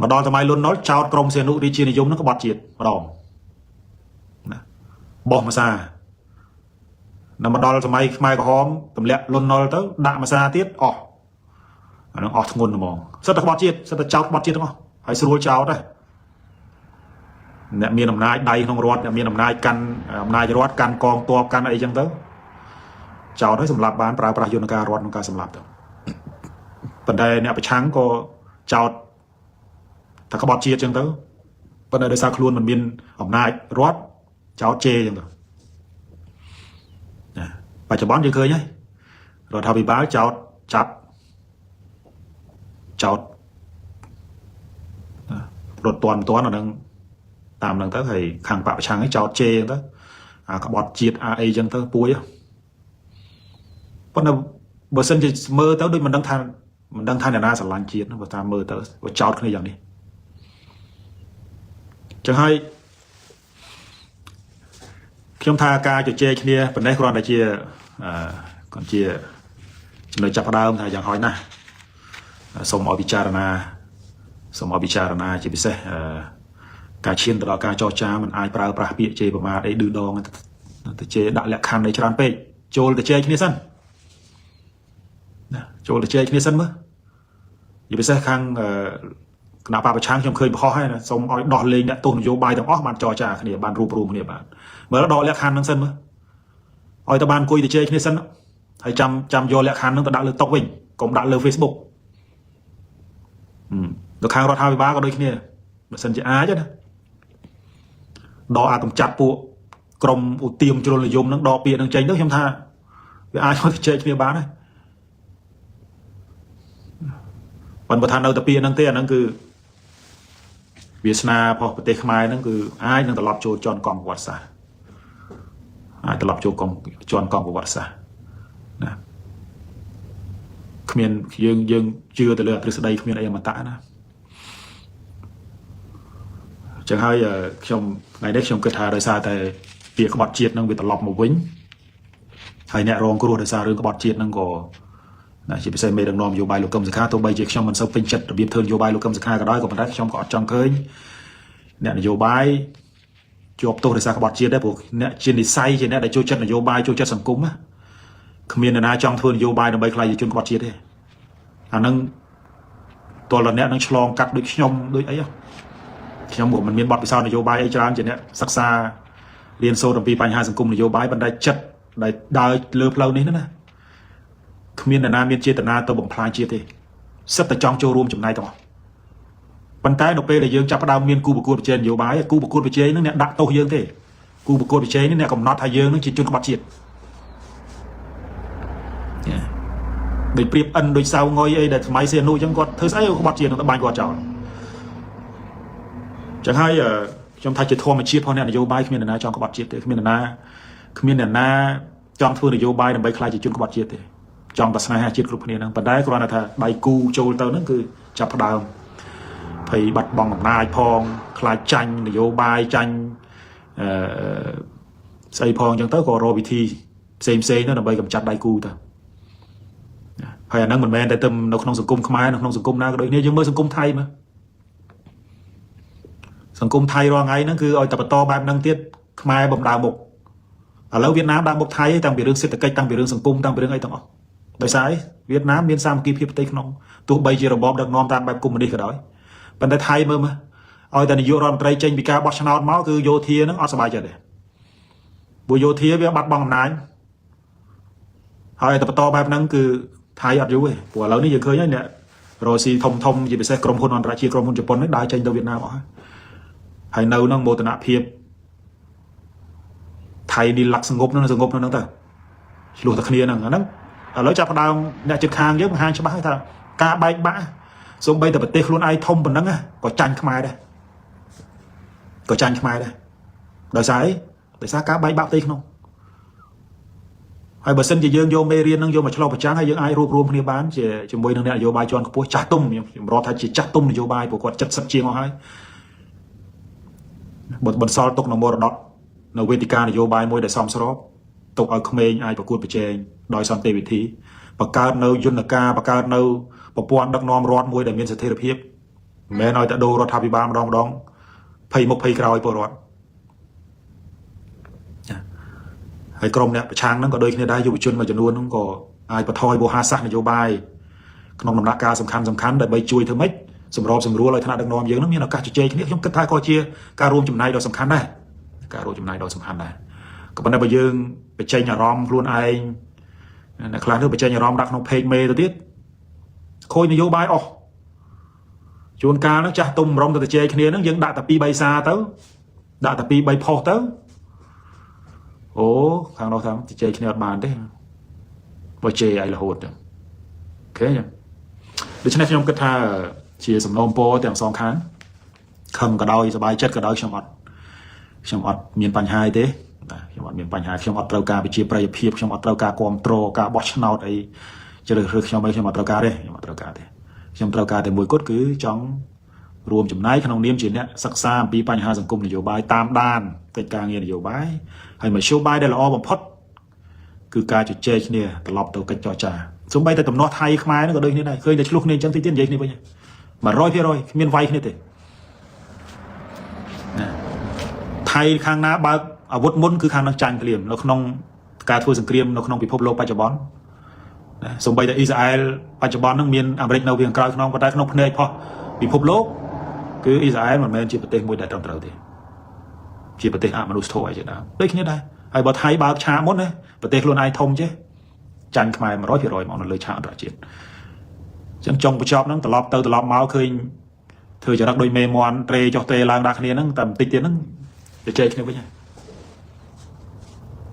មកដល់សម័យលន់នល់ចោតក្រមសេនុរាជានិយមនឹងក្បត់ជាតិម្ដងណាបោះមួយសានៅមកដល់សម័យខ្មែរក្រហមទម្លាក់លន់នល់ទៅដាក់មួយសាទៀតអស់អានឹងអស់ធ្ងន់ហ្មងសិតតែក្បត់ជាតិសិតតែចោតក្បត់ជាតិទាំងអស់ហើយស្រួលចោតដែរអ្នកមានអំណាចដៃក្នុងរដ្ឋអ្នកមានអំណាចកាន់អំណាចរដ្ឋកាន់កងទ័ពកាន់អីចឹងទៅចោតឲ្យសម្លាប់បានប្រើប្រាស់យន្តការរដ្ឋក្នុងការសម្លាប់ទៅប៉ុន្តែអ្នកប្រឆាំងក៏ចោតថាក្បត់ជាតិចឹងទៅប៉ុន្តែដោយសារខ្លួនមិនមានអំណាចរដ្ឋចោតជេរចឹងទៅណាបច្ចុប្បន្នយើងឃើញហើយរដ្ឋាភិបាលចោតចាប់ចោតរត់តន់តន់អានឹងតាមនឹងទៅហើយខាងបកប្រឆាំងឯងចោតជេរចឹងទៅអាក្បត់ជាតិអាអីចឹងទៅពួយប៉ុន្តែបើសិនជាមើលទៅដូចមិនដឹងថាអ្នកណាស្រឡាញ់ជាតិបើតាមមើលទៅបើចោតគ្នាយ៉ាងនេះចឹងហើយខ្ញុំថាការជជែកគ្នាប៉ុណ្ណេះគ្រាន់តែជាអឺគ្រាន់ជាចំណុចចាប់ផ្ដើមថាយ៉ាងហោចណាស់សូមឲ្យពិចារណាសូមឲ្យពិចារណាជាពិសេសអឺការឈានទៅដល់ការចរចាមិនអាចប្រើប្រាស់ពាក្យជេរប្រមាថអីឌឺដងទៅជេរដាក់លក្ខខណ្ឌអីច្រើនពេកចូលទៅជែកគ្នាសិនណាចូលទៅជែកគ្នាសិនមើលជាពិសេសខាងគណៈបពប្រឆាំងខ្ញុំឃើញបរោះហើយណាសូមឲ្យដោះលែងអ្នកទោសនយោបាយទាំងអស់បានចរចាគ្នាបានរួបរวมគ្នាបានមើលដកលក្ខខណ្ឌហ្នឹងសិនមើលឲ្យទៅបានអង្គុយទៅជែកគ្នាសិនហើយចាំចាំយកលក្ខខណ្ឌហ្នឹងទៅដាក់លើតុវិញកុំដាក់លើ Facebook នៅខាងរដ្ឋាភិបាលក៏ដូចគ្នាបើសិនជាអាចណាដកអាកំចាត់ពួកក្រមឧទាមជ្រុលនិយមហ្នឹងដកពាក្យហ្នឹងចេញទៅខ្ញុំថាវាអាចមកទៅជែកគ្នាបានដែរប៉ុន្តែបើថានៅតែពាក្យហ្នឹងទេអាហ្នឹងគឺវាសនារបស់ប្រទេសខ្មែរហ្នឹងគឺអាចនឹងត្រឡប់ចូលជន់កង់ប្រវត្តិសាស្ត្រអាចត្រឡប់ចូលកង់ជន់កង់ប្រវត្តិសាស្ត្រណាគ្មានយើងយើងជឿទៅលើអទ្រឹស្ដីគ្មានអីអមតៈណាចឹងហើយខ្ញុំថ្ងៃនេះខ្ញុំគិតថាដោយសារតែពាក្យក្បត់ជាតិនឹងវាត្រឡប់មកវិញហើយអ្នករងគ្រោះដោយសាររឿងក្បត់ជាតិនឹងក៏ណាជាពិសេសមេដឹកនាំនយោបាយលោកកឹមសុខាទោះបីជាខ្ញុំមិនសូវពេញចិត្តរបៀបធ្វើនយោបាយលោកកឹមសុខាក៏ដោយក៏ប៉ុន្តែខ្ញុំក៏អត់ចង់ឃើញអ្នកនយោបាយជាប់ទោសដោយសារក្បត់ជាតិដែរព្រោះអ្នកជានិស័យជាអ្នកដែលចូលចិត្តនយោបាយចូលចិត្តសង្គមណាគ្មាននរណាចង់ធ្វើនយោបាយដើម្បីក្លាយជាជនក្បត់ជាតិទេអាហ្នឹងតលអ្នកនឹងឆ្លងកាត់ដូចខ្ញុំដូចអីខ្ញុំក៏មិនមានបទពិសោធន៍នយោបាយអីច្រើនជាអ្នកសិក្សារៀនសូត្រអំពីបញ្ហាសង្គមនយោបាយប៉ុន្តែចិត្តដែលដើរលើផ្លូវនេះណាគ្មាននរណាមានចេតនាទៅបំផ្លាញជាតិទេសិតតែចង់ចូលរួមចំណែកទាំងអស់ប៉ុន្តែនៅពេលដែលយើងចាប់ផ្ដើមមានគូប្រកួតប្រជែងនយោបាយគូប្រកួតប្រជែងនឹងអ្នកដាក់ទោសយើងទេគូប្រកួតប្រជែងនឹងអ្នកកំណត់ថាយើងនឹងជាជនក្បត់ជាតិដូចព្រៀបអិនដូចសៅងុយអីដែលសម័យសៀនុអញ្ចឹងគាត់ធ្វើស្អីក្បត់ជាតិនឹងទៅបាញ់គាត់ចោលចឹងហើយខ្ញុំថាជាធម្មជាតិផងអ្នកនយោបាយគ្មាននរណាចង់ក្បត់ជាតិទេគ្មាននរណាចង់ធ្វើនយោបាយដើម្បីក្លាយជាជនក្បត់ជាតិទេចង់តែស្នេហាជាតិគ្រប់គ្នាហ្នឹងប៉ុន្តែគ្រាន់តែថាដៃគូចូលទៅហ្នឹងគឺចាប់ផ្ដើមភ័យបាត់បង់អំណាចផងខ្លាចចាញ់នយោបាយចាញ់អឺស្អីផងអញ្ចឹងទៅក៏រកវិធីផ្សេងផ្សេងទៅដើម្បីកម្ចាត់ដៃគូទៅហើយអាហ្នឹងមិនមែនតែទៅនៅក្នុងសង្គមខ្មែរនៅក្នុងសង្គមណាក៏ដូចគ្នាយើងមើលសង្គមថៃមើលសង្គមថៃរាល់ថ្ងៃហ្នឹងគឺឲ្យតែបន្តបែបហ្នឹងទៀតខ្មែរបំដៅមុខឥឡូវវៀតណាមដើរមុខថៃតាំងពីរឿងសេដ្ឋកិច្ចតាំងពីរឿងសង្គមតាំងពីរឿងអីទាំងអស់ដោយសារអីវៀតណាមមានសាមគ្គីភាពផ្ទៃក្នុងទោះបីជារបបដឹកនាំតាមបែបកុម្មុយនីសក៏ដោយប៉ុន្តែថៃមើលមើលឲ្យតែនាយករដ្ឋមន្ត្រីចេញពីការបោះឆ្នោតមកគឺយោធាហ្នឹងអត់សប្បាយចិត្តទេព្រោះយោធាវាបាត់បង់អំណាចហើយតែបន្តបែបហ្នឹងគឺថៃអត់យូរទេព្រោះឥឡូវនេះយើងឃើញហើយអ្នករកស៊ីធំធំជាពិសេសក្រុមហ៊ុនអន្តរជាតិក្រុមហ៊ុនជប៉ុនហ្នឹងដើរចេញទៅវៀតណាមអស់ហើយហើយនៅហ្នឹងមោទនភាពថៃនេះលាក់សងប់ហ្នឹងសងប់ហ្នឹងទៅឆ្លោះតែគ្នាហ្នឹងអាហ្នឹង ឥឡូវចាប់ផ្ដើមអ្នកជិតខាងយើងបង្ហាញច្បាស់ហើយថាការបែកបាក់សូម្បីតែប្រទេសខ្លួនឯងធំប៉ុណ្ណឹងក៏ចាញ់ខ្មែរដែរក៏ចាញ់ខ្មែរដែរដោយសារអីដោយសារការបែកបាក់ផ្ទៃក្នុងហើយបើសិនជាយើងយកមេរៀននឹងយកមកឆ្លុះបញ្ចាំងហើយយើងអាចរួបរวมគ្នាបានជាជាមួយនឹងអ្នកនយោបាយជាន់ខ្ពស់ចាស់ទុំខ្ញុំរាប់ថាជាចាស់ទុំនយោបាយពួកគាត់70ជាងអស់ហើយបន្សល់ទុកនៅមរតកនៅវេទិកានយោបាយមួយដែលសមស្របទុកឲ្យក្មេងអាចប្រកួតប្រជែងដោយសន្តិវិធីបង្កើតនៅយន្តការបង្កើតនៅប្រព័ន្ធដឹកនាំរដ្ឋមួយដែលមានស្ថិរភាពមិនមែនឲ្យតែដូររដ្ឋាភិបាលម្ដងម្ដងភ័យមុខភ័យក្រោយពលរដ្ឋហើយក្រុមអ្នកប្រឆាំងហ្នឹងក៏ដូចគ្នាដែរយុវជនមួយចំនួនហ្នឹងក៏អាចបន្ថយវោហារសាស្ត្រនយោបាយក្នុងដំណាក់កាលសំខាន់សំខាន់ដើម្បីជួយធ្វើម៉េចសម្របសម្រួលឲ្យថ្នាក់ដឹកនាំយើងហ្នឹងមានឱកាសជជែកគ្នាខ្ញុំគិតថាក៏ជាការរួមចំណែកដ៏សំខាន់ដែរការរួមចំណែកដ៏សំខាន់ដែរក៏ប៉ុន្តែបើយើងបញ្ចេញអារម្មណ៍ខ្លួនឯងអ្នកខ្លះទៅបញ្ចេញអារម្មណ៍ដាក់ក្នុង page មេទៅទៀតខូចនយោបាយអស់ជួនកាលហ្នឹងចាស់ទុំរំទៅជជែកគ្នាហ្នឹងយើងដាក់តែ2 3សារទៅដាក់តែ2 3 post ទៅអូខាងនោះថាជជែកគ្នាអត់បានទេបើជេរឯងរហូតចឹង OK ចឹងដូច្នេះខ្ញុំគិតថាជាសំណូមពរទាំងសងខាងខឹងក៏ដោយសប្បាយចិត្តក៏ដោយខ្ញុំអត់មានបញ្ហាអីទេបាទខ្ញុំអត់មានបញ្ហាខ្ញុំអត់ត្រូវការវិជាប្រិយភាពខ្ញុំអត់ត្រូវការគ្រប់គ្រងការបោះឆ្នោតអីជ្រើសរើសខ្ញុំអីខ្ញុំអត់ត្រូវការទេខ្ញុំអត់ត្រូវការទេខ្ញុំត្រូវការតែមួយគត់គឺចង់រួមចំណែកក្នុងនាមជាអ្នកសិក្សាអំពីបញ្ហាសង្គមនយោបាយតាមដានកិច្ចការងារនយោបាយហើយមធ្យោបាយដែលល្អបំផុតគឺការជជែកគ្នាត្រឡប់ទៅកិច្ចចរចាសូម្បីតែទំនាស់ថៃខ្មែរហ្នឹងក៏ដូចគ្នាដែរឃើញតែឆ្លោះគ្នាអញ្ចឹងតិចទៀតនិយាយគ្នាវិញ100%គ្មានវាយគ្នាទេណាថៃខាងណាបើកអាវុធមុនគឺខាងនឹងចាញ់ភ្លាមនៅក្នុងការធ្វើសង្គ្រាមនៅក្នុងពិភពលោកបច្ចុប្បន្នណាសូម្បីតែអ៊ីស្រាអែលបច្ចុប្បន្នហ្នឹងមានអាមេរិកនៅវាក្រោយក្នុងប៉ុន្តែក្នុងភ្នែកផុសពិភពលោកគឺអ៊ីស្រាអែលមិនមែនជាប្រទេសមួយដែលត្រឹមត្រូវទេជាប្រទេសអមនុស្សធម៌អីជាដើមដូចគ្នាដែរហើយបើថៃបើកឆាកមុនណាប្រទេសខ្លួនឯងធំចេះចាញ់ខ្មែរ100%មកនៅលើឆាកអន្តរជាតិអញ្ចឹងចុងបញ្ចប់ហ្នឹងត្រឡប់ទៅត្រឡប់មកឃើញធ្វើចរិតដូចមេមន់ត្រេចុះត្រេឡើងដាក់គ្នាហ្នឹងតែបន្តិចទៀតហ្នឹងជជែកគ្នាវិញហើយ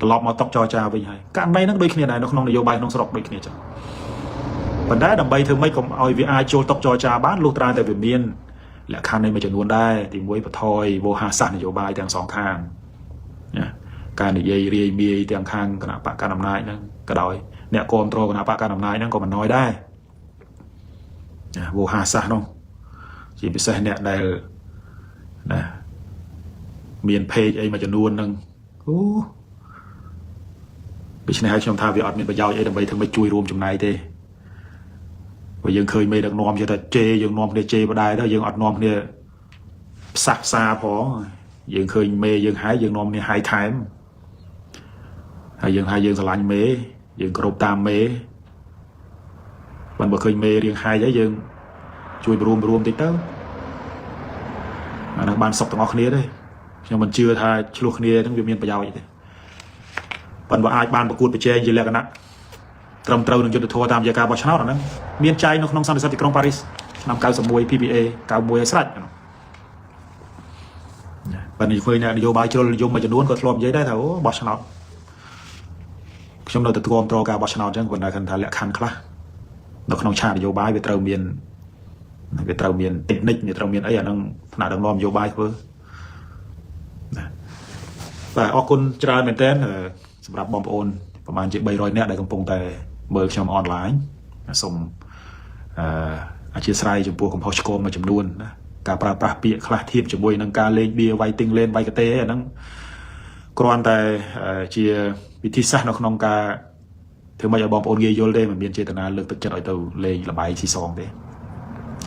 ត្រឡប់មកតុកចរចាវិញហើយករណីហ្នឹងដូចគ្នាដែរនៅក្នុងនយោបាយក្នុងស្រុកដូចគ្នាចឹងប៉ុន្តែដើម្បីធ្វើម៉េចកុំឲ្យវាអាចចូលតុចរចាបានលុះត្រាតែវាមានលក្ខខណ្ឌនៃមួយចំនួនដែរទី1បន្ថយវោហារសាស្ត្រនយោបាយទាំងសងខាងណាការនិយាយរាយមាយទាំងខាងគណៈបកកណ្ដាលអំណាចហ្នឹងក៏ដោយអ្នកគ្រប់គ្រងគណៈបកកណ្ដាលអំណាចហ្នឹងក៏មិនน้อยដែរណាវោហារសាស្ត្រនោះជាពិសេសអ្នកដែលណាមាន page អីមួយចំនួនហ្នឹងអូដូច្នេះហើយខ្ញុំថាវាអត់មានប្រយោជន៍អីដើម្បីធ្វើម៉េចជួយរួមចំណែកទេព្រោះយើងឃើញមេដឹកនាំចេះតែជេរយើងនាំគ្នាជេរបដែរទៅយើងអត់នាំគ្នាផ្សះផ្សាផងយើងឃើញមេយើងហាយយើងនាំគ្នាហាយថែមហើយយើងថាយើងស្រឡាញ់មេយើងគោរពតាមមេបើឃើញមេរៀងហាយហើយយើងជួយរួមរួមតិចទៅអានឹងបានសុខទាំងអស់គ្នាទេខ្ញុំមិនជឿថាឆ្លោះគ្នាហ្នឹងវាមានប្រយោជន៍ទេប៉ុន្តែបើអាចបានប្រកួតប្រជែងជាលក្ខណៈត្រឹមត្រូវនឹងយុត្តិធម៌តាមរយៈការបោះឆ្នោតអាហ្នឹងមានចែងនៅក្នុងសន្និសីទទីក្រុងប៉ារីសឆ្នាំ91 PPA 91ឲ្យស្រេចប៉ុន្តែឃើញអ្នកនយោបាយជ្រុលនិយមមួយចំនួនក៏ធ្លាប់និយាយដែរថាអូបោះឆ្នោតខ្ញុំនៅតែគាំទ្រការបោះឆ្នោតអញ្ចឹងប៉ុន្តែគាត់ថាលក្ខខណ្ឌខ្លះនៅក្នុងឆាកនយោបាយវាត្រូវមានតិចនិចវាត្រូវមានអីអាហ្នឹងថ្នាក់ដឹកនាំនយោបាយធ្វើណាបាទអរគុណច្រើនមែនទែនសម្រាប់បងប្អូនប្រហែលជា300នាក់ដែលកំពុងតែមើលខ្ញុំអនឡាញសូមអឺអធិស្ឋានចំពោះកំហុសឆ្គងមួយចំនួនណាការប្រើប្រាស់ពាក្យខ្លះធៀបជាមួយនឹងការលេងបៀវាយទីងលេនវាយកតេអាហ្នឹងគ្រាន់តែជាវិធីសាស្ត្រនៅក្នុងការធ្វើម៉េចឲ្យបងប្អូនងាយយល់ទេមិនមានចេតនាលើកទឹកចិត្តឲ្យទៅលេងល្បែងស៊ីសងទេ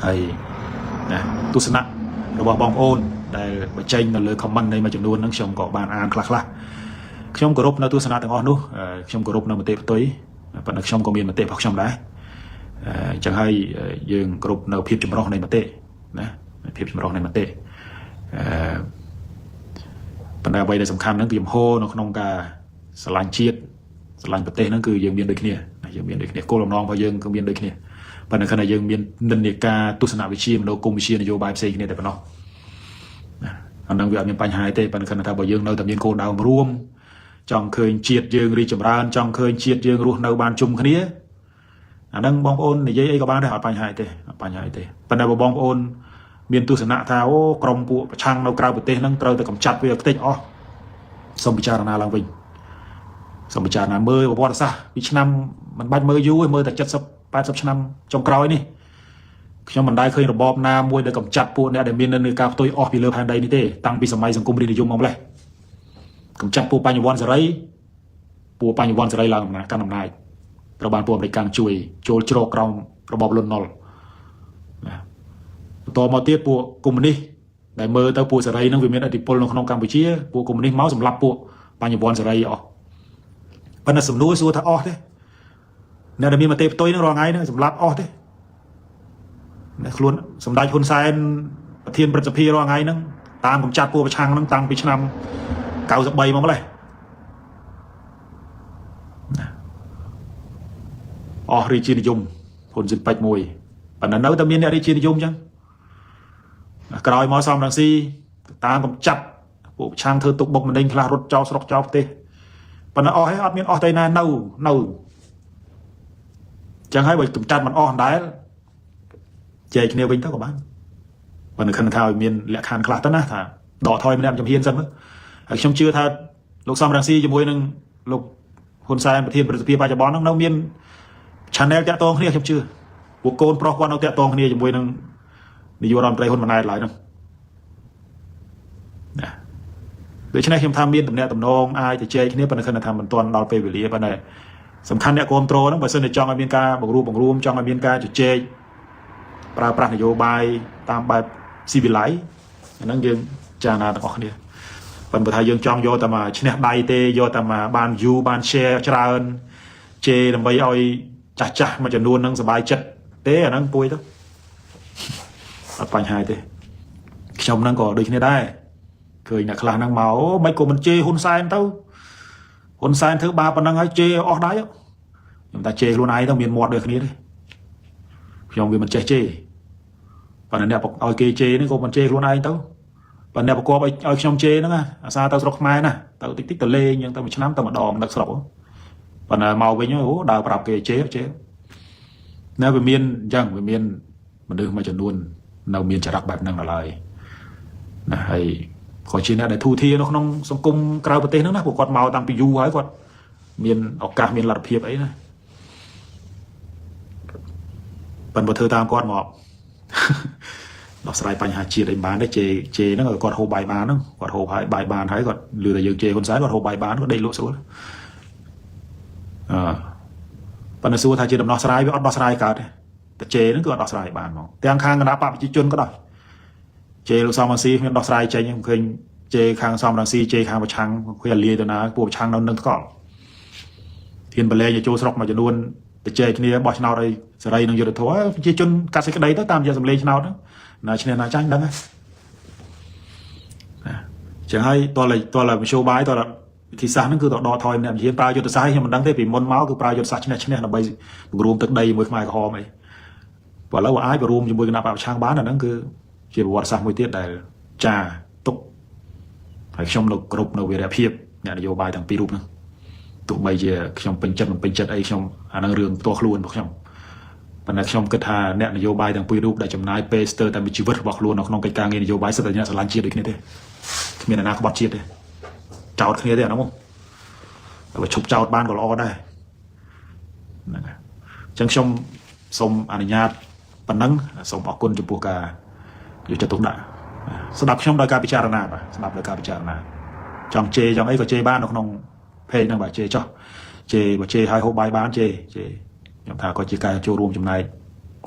ហើយណាទស្សនៈរបស់បងប្អូនដែលបញ្ចេញនៅលើ comment នៃមួយចំនួនហ្នឹងខ្ញុំក៏បានអានខ្លះខ្លះខ្ញុំគោរពនៅទស្សនៈទាំងអស់នោះខ្ញុំគោរពនៅមតិផ្ទុយប៉ុន្តែខ្ញុំក៏មានមតិរបស់ខ្ញុំដែរអញ្ចឹងហើយយើងគោរពនៅភាពចម្រុះនៃមតិណាភាពចម្រុះនៃមតិអឺប៉ុន្តែអ្វីដែលសំខាន់ហ្នឹងគឺជំហរនៅក្នុងការស្រឡាញ់ជាតិស្រឡាញ់ប្រទេសហ្នឹងគឺយើងមានដូចគ្នាយើងមានដូចគ្នាគោលបំណងរបស់យើងគឺមានដូចគ្នាប៉ុន្តែខណៈយើងមាននិន្នាការទស្សនវិជ្ជាមនោគមវិជ្ជានយោបាយផ្សេងគ្នាតែប៉ុណ្ណោះណាអាហ្នឹងវាអត់មានបញ្ហាទេប៉ុន្តែខណៈថាបើយើងនៅតែមានគោលដៅរួម ចង់ឃើញជាតិយើងរីកចម្រើនចង់ឃើញជាតិយើងរស់នៅបានជុំគ្នាអាហ្នឹងបងប្អូននិយាយអីក៏បានដែរអត់បញ្ហាអីទេអត់បញ្ហាអីទេប៉ុន្តែបើបងប្អូនមានទស្សនៈថាអូក្រុមពួកប្រឆាំងនៅក្រៅប្រទេសហ្នឹងត្រូវតែកម្ចាត់វាឲ្យខ្ទេចអស់សូមពិចារណាឡើងវិញសូមពិចារណាមើលប្រវត្តិសាស្ត្រពីឆ្នាំមិនបាច់មើលយូរទេមើលតែ70 80ឆ្នាំចុងក្រោយនេះខ្ញុំមិនដែលឃើញរបបណាមួយដែលកម្ចាត់ពួកអ្នកដែលមាននិន្នាការផ្ទុយអស់ពីលើផែនដីនេះទេតាំងពីសម័យសង្គមរាស្ត្រនិយមមកម្លេះកម្ចាត់ពួកបញ្ញវន្តសេរីពួកបញ្ញវន្តសេរីឡើងអំណាចកាន់អំណាចត្រូវបានពួកអាមេរិកកាំងជួយចូលជ្រកក្រោមរបបលន់នល់ណាបន្តមកទៀតពួកកុម្មុយនីសដែលមើលទៅពួកសេរីនឹងវាមានឥទ្ធិពលនៅក្នុងកម្ពុជាពួកកុម្មុយនីសមកសម្លាប់ពួកបញ្ញវន្តសេរីអស់ប៉ុន្តែសំណួរសួរថាអស់ទេអ្នកដែលមានមតិផ្ទុយនឹងរាល់ថ្ងៃហ្នឹងសម្លាប់អស់ទេអ្នកខ្លួនសម្ដេចហ៊ុនសែនប្រធានព្រឹទ្ធសភារាល់ថ្ងៃហ្នឹងតាមកម្ចាត់ពួកប្រឆាំងហ្នឹងតាំងពីឆ្នាំ93មកម្លេះណាអស់រាជានិយមហ៊ុនស៊ិនពេជ្រមួយប៉ុន្តែនៅតែមានអ្នករាជានិយមអញ្ចឹងក្រោយមកសំរងស៊ីតាមកម្ចាត់ពួកប្រឆាំងធ្វើទុកបុកម្នេញខ្លះរត់ចោលស្រុកចោលប្រទេសប៉ុន្តែអស់ហើយអត់មានអស់ទៅណានៅនៅចឹងហើយបើកម្ចាត់មិនអស់ដែរចែកគ្នាវិញទៅក៏បានប៉ុន្តែខណៈថាឲ្យមានលក្ខខណ្ឌខ្លះទៅណាថាដកថយម្នាក់ជំហានសិនមើលហើយខ្ញុំជឿថាលោកសំរងស៊ីជាមួយនឹងលោកហ៊ុនសែនប្រធានព្រឹទ្ធសភាបច្ចុប្បន្នហ្នឹងនៅមាន channel តាក់ទងគ្នាខ្ញុំជឿពួកកូនប្រុសគាត់នៅតាក់ទងគ្នាជាមួយនឹងនាយករដ្ឋមន្ត្រីហ៊ុនម៉ាណែតឡើយហ្នឹងណាដូច្នេះខ្ញុំថាមានតំណែងតំណងអាចទៅជែកគ្នាប៉ុន្តែខណៈថាមិនទាន់ដល់ពេលវេលាប៉ុន្តែសំខាន់អ្នកគ្រប់គ្រងហ្នឹងបើសិនជាចង់ឲ្យមានការបង្រួបបង្រួមចង់ឲ្យមានការជជែកប្រើប្រាស់នយោបាយតាមបែបស៊ីវិល័យអាហ្នឹងយើងចារណាទាំងអស់គ្នាប៉ុន្តែបើថាយើងចង់យកតែមកឈ្នះដៃទេយកតែមកបាន view បាន share ច្រើនជេរដើម្បីឲ្យចាស់ចាស់មួយចំនួនហ្នឹងសប្បាយចិត្តទេអាហ្នឹងពួយទៅអត់បញ្ហាទេខ្ញុំហ្នឹងក៏ដូចគ្នាដែរឃើញអ្នកខ្លះហ្នឹងមកអូមិនក៏មិនជេរហ៊ុនសែនទៅហ៊ុនសែនធ្វើបាបប៉ុណ្ណឹងហើយជេរអស់ដៃខ្ញុំតែជេរខ្លួនឯងទៅមានមាត់ដូចគ្នាទេខ្ញុំវាមិនចេះជេរប៉ុន្តែអ្នកឲ្យគេជេរហ្នឹងក៏មិនជេរខ្លួនឯងទៅប៉ុន្តែអ្នកប្រកបឲ្យឲ្យខ្ញុំជេរហ្នឹងអាសាទៅស្រុកខ្មែរណាទៅតិចតិចទៅលេងអញ្ចឹងទៅមួយឆ្នាំទៅម្ដងដឹកស្រុកប៉ុន្តែមកវិញអូដើរប្រាប់គេជេរជេរនៅវាមានអញ្ចឹងវាមានមនុស្សមួយចំនួននៅមានចរិតបែបហ្នឹងដល់ហើយណាហើយក៏ជាអ្នកដែលធូរធារនៅក្នុងសង្គមក្រៅប្រទេសហ្នឹងណាពួកគាត់មកតាំងពីយូរហើយគាត់មានឱកាសមានលទ្ធភាពអីណាប៉ុន្តែបើធ្វើតាមគាត់មក ដោះស្រាយបញ្ហាជាតិអីបានទេជេជេហ្នឹងឲ្យគាត់ហូបបាយបានហ្នឹងគាត់ហូបហើយបាយបានហើយគាត់ឮតែយើងជេរហ៊ុនសែនគាត់ហូបបាយបានគាត់ដេកលក់ស្រួលអឺប៉ុន្តែសួរថាជាដំណោះស្រាយវាអត់ដោះស្រាយកើតទេតែជេរហ្នឹងគឺអត់ដោះស្រាយបានហ្មងទាំងខាងគណបក្សប្រជាជនក៏ដោយជេរលោកសំរងស៊ីគ្មានដោះស្រាយចេញខ្ញុំឃើញជេរខាងសំរងស៊ីជេរខាងប្រឆាំងឃើញអាលាយទៅណាពួកប្រឆាំងនៅនឹងថ្កល់ធានបលែងឲ្យចូលស្រុកមួយចំនួនទៅជែកគ្នាបោះឆ្នោតឲ្យសេរីនិងយុត្តិធម៌ប្រជាជនកាត់សេចក្តីទៅតាមរយៈសម្លេងឆ្នោតហ្នឹងណាឈ្នះណាចាញ់ដឹងហើយណាចឹងហើយតលតលមធ្យោបាយតលវិធីសាស្ត្រហ្នឹងគឺទៅដកថយម្នាក់ជាប្រើយុទ្ធសាស្ត្រខ្ញុំមិនដឹងទេពីមុនមកគឺប្រើយុទ្ធសាស្ត្រឈ្នះឈ្នះដើម្បីបង្រួមទឹកដីជាមួយខ្មែរក្រហមអីបើឥឡូវអាចបរួមជាមួយគណបក្សប្រឆាំងបានអាហ្នឹងគឺជាប្រវត្តិសាស្ត្រមួយទៀតដែលចាទុកហើយខ្ញុំនៅគ្រប់នៅវីរភាពអ្នកនយោបាយទាំងពីររូបហ្នឹងទោះបីជាខ្ញុំពេញចិត្តមិនពេញចិត្តអីខ្ញុំអាហ្នឹងរឿងផ្ទាល់ខ្លួនរបស់ខ្ញុំប៉ុន្តែខ្ញុំគិតថាអ្នកនយោបាយទាំងពីររូបដែលចំណាយពេលស្ទើរតែមួយជីវិតរបស់ខ្លួននៅក្នុងកិច្ចការងារនយោបាយសិតតែអ្នកស្រឡាញ់ជាតិដូចគ្នាទេគ្មានអ្នកណាក្បត់ជាតិទេចោតគ្នាទេអាហ្នឹងមកតែបើឈប់ចោតបានក៏ល្អដែរហ្នឹងហើយអញ្ចឹងខ្ញុំសូមអនុញ្ញាតប៉ុណ្ណឹងសូមអរគុណចំពោះការយកចិត្តទុកដាក់ស្ដាប់ខ្ញុំដោយការពិចារណាបាទស្ដាប់ដោយការពិចារណាចង់ជេរចង់អីក៏ជេរបាននៅក្នុង page ហ្នឹងបាទជេរចោះជេរបើជេរឲ្យហូបបាយបានជេរជេរខ្ញុំថាក៏ជាការចូលរួមចំណែក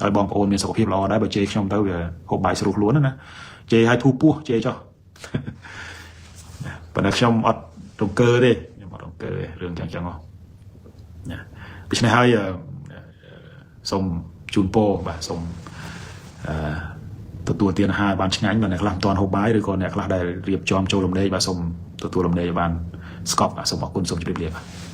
ឲ្យបងប្អូនមានសុខភាពល្អដែរបើជេរខ្ញុំទៅវាហូបបាយស្រួលខ្លួនណាជេរឲ្យធូរពោះជេរចោះ ប៉ុន្តែខ្ញុំអត់រង្គើទេខ្ញុំអត់រង្គើទេរឿងចឹងចឹងហ៎ណាដូច្នេះហើយសូមជូនពរបាទសូមអឺទទួលទានអាហារបានឆ្ងាញ់បាទអ្នកខ្លះមិនទាន់ហូបបាយឬក៏អ្នកខ្លះដែលរៀបចំចូលរំលែកបាទសូមទទួលរំលែកឲ្យបានស្កប់បាទសូមអរគុណសូមជម្រាបលាបាទ។